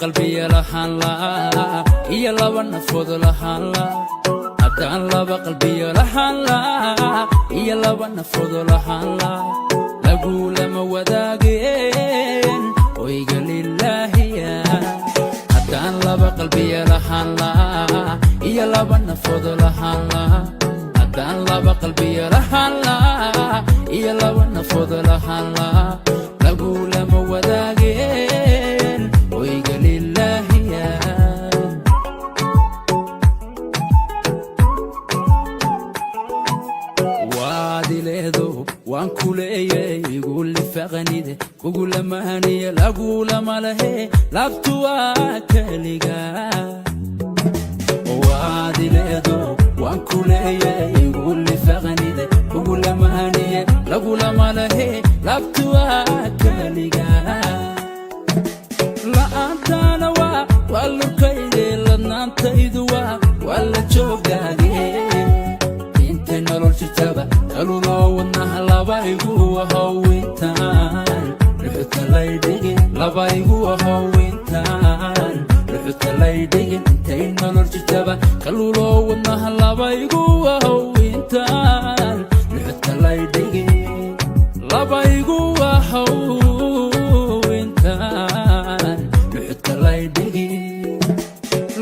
Qalbiya lahaan laa iyo laba nafood lahaan laa, haddaan laba qalbiyo lahaan laa iyo laba nafood lahaan laa, lagulama wadaageen oyga lilaahiya. Haddaan laba qalbiya lahaan laa iyo laba nafood lahaan laa, haddaan laba qalbiya lahaan laa iyo laba nafood lahaan laa, lagulama wadaageen oyga lilaahiya. Waad ileedo, waan ku leeyay, igu lifaqanide, kugulamaaniye, lagulama lahe, laabtu waa keliga. Waad ileedo, waan ku leeyay, igu lifaqanide, kugulamaaniye, lagulama lahe, laabtu waa keliga. La'aantaana waa lurkayde, ladnaantaydu waa la joogaage. Intay nolol jirtaba kaluloo wadnaha laba igu ahowintaan luxuta laydhigin, laba igu ahowintaan luxuta laydhigin. Intay nolol jirtaba kaluloo wadnaha laba igu ahowintaan luxuta laydhigin, laba igu ahowintaan luxuta laydhigin.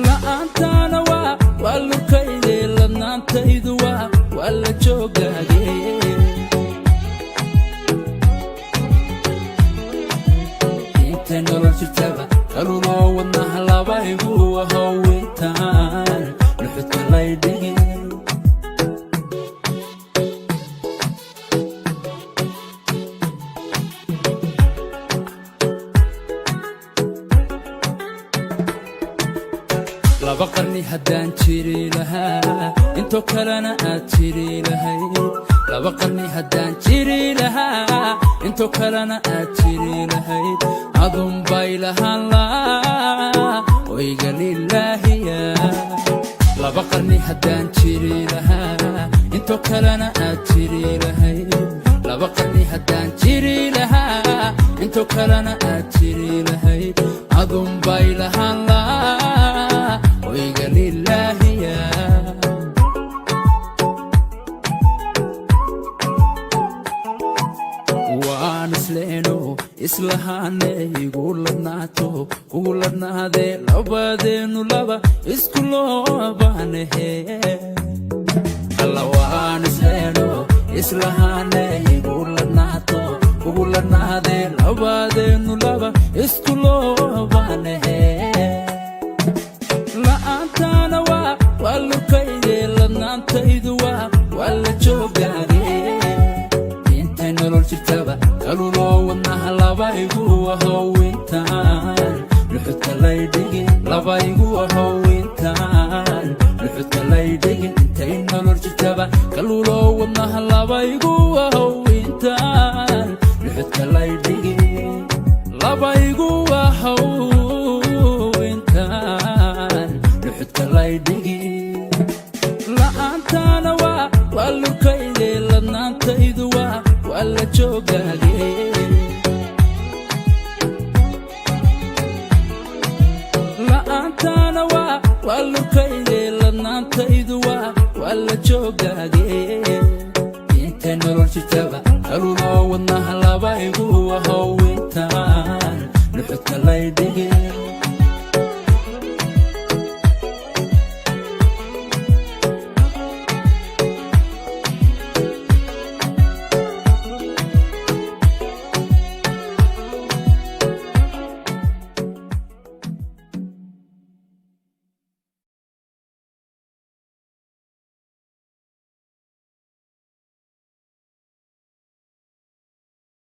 La'aantaana waa lurkayde, ladnaantaydu waa la joogaage. Intay nolol jirtaba kaluloo wadnaha laba igu ahowintaan luxuta laydhigin. Laba qarni haddaan jiri lahaa, intoo kalena aad jiri lahayd. Laba qarni haddaan jiri lahaa, intoo kalena aad jiri lahayd, adun bay lahaan laa oyga lilaahiya. Laba qarni haddaan jiri lahaa, intoo kalena aad jiri lahayd. Laba qarni haddaan jiri lahaa, intoo kalena aad jiri lahayd, adun bay lahaan laa oyga lilaahiya. Waan isleeno, islahaane, igu ladnaato, kugu ladnaadee, labadeennu laba isku loobaanahe. Alla, waan isleeno, islahaane, igu ladnaato, kugu ladnaadee, labadeennu laba isku loobaanahe. La'aantaana waa lurkayde, ladnaantaydu waa la joogaage. Intay nolol jirtaba kaluloo wadnaha laba igu ahowintaan luxuta laydhigin, laba igu ahowintaan luxuta laydhigin. Intay nolol jirtaba kaluloo wadnaha laba igu ahowintaan luxuta laydhigin, laba igu ahowintaan luxuta laydhigin. La'aantaana waa lurkayde, ladnaantaydu waa la joogaage. La'aantaana waa lurkayde, ladnaantaydu waa la joogaage. Intay nolol jirtaba kaluloo wadnaha laba igu ahowintaan luxuta laydhigin.